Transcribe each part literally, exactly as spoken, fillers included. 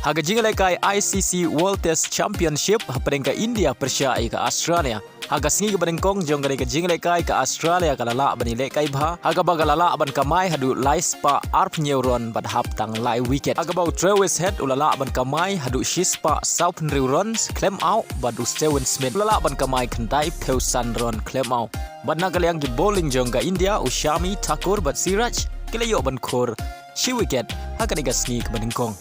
Ha ka jingïalehkai I C C World Test Championship hapdeng ka India pyrshah ïa ka Australia. Ha ka sngi kaba nyngkong jong kane ka jingïalehkai ka Australia ka la lah ban ïalehkai bha, ha kaba ka la lah ban kamai haduh lai spah arphew hynñiew run bad hap tang lai wicket. Ha kaba u Travis Head u la lah ban kamai haduh shi spah sawphew hynriew runs khlem out bad u Stephen Smith u la lah ban kamai khyndaiphew san run khlem out. Bad na ka liang ki bowling jong ka India, u Shami, Thakur bad Siraj ki la ïoh ban khur shi wicket ha kane ka sngi kaba nyngkong.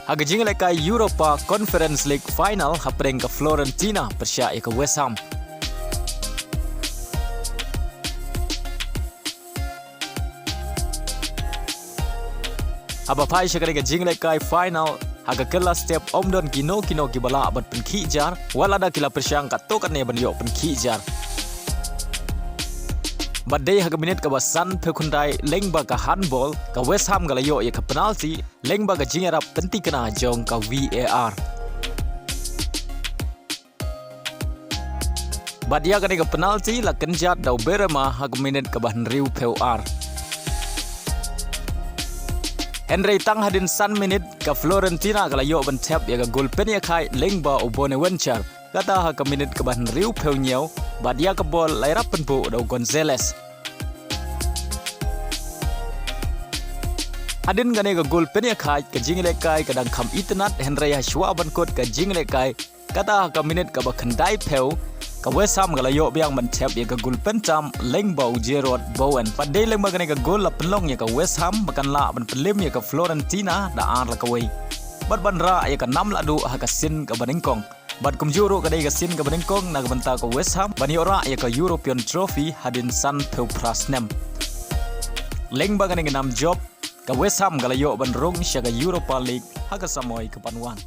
Ha ka jingïalehkai Europa Conference League final hapdeng ka Fiorentina pyrshah ïa ka West Ham. Haba phai sha kane ka jingïalehkai final, ha ka kylla step ym don kino kino kiba lah ban pynkhih jar, wat lada ki la pyrshang katto katne ban ïoh pynkhih jar. Bad dei ha ka minit kaba sanphew khyndai lyngba ka handball, ka West Ham ka la ïoh ïa ka penalty lyngba ka jingïarap pynthikna jong ka V A R. Bad ïa kane ka penalty la kynjat da u Biramah ha ka minit kaba hynriewphew ar. Hynrei tang hadien san minit ka Fiorentina ka la ïoh ban thep ïa ka gol pynïakhaid lyngba u Bonaventure, kata ha ka minit kaba hynriewphew hynñiew, bad ïa ka bol la ïarap pynbuh da u Gonzalez. Hadien kane ka gol pynïakhaid, ka jingïalehkai ka dang kham itynnad, hynrei hashwa ban kut ka jingïalehkai, kata ha ka minit kaba khyndaiphew, ka West Ham ka la ïoh biang ban thep ïa ka gol pyntam lyngba u Jarrod Bowen. Bad dei lyngba kane ka gol la pynlong ïa ka West Ham ba kan lah ban pynlem ïa ka Fiorentina da ar la kawei, bad ban rah ïa ka nam lahduh ha ka sien kaba nyngkong. Bad kumjuh ruh ka dei ka sien kaba nyngkong na ka bynta ka West Ham ban ïoh rah ïa ka European Trophy hadien sanphew phra snem. Lyngba kane ka nam jop, ka West Ham ka la ïoh ban rung sha ka Europa League ha ka samoi kaban wan.